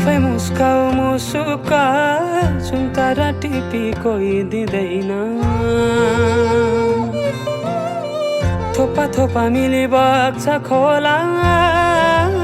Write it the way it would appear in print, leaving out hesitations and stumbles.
आफै मुस्काऊ मुसुका चुम्तारा टिपी कोही दिँदैन थोपा थोपा मिली बग्छ खोला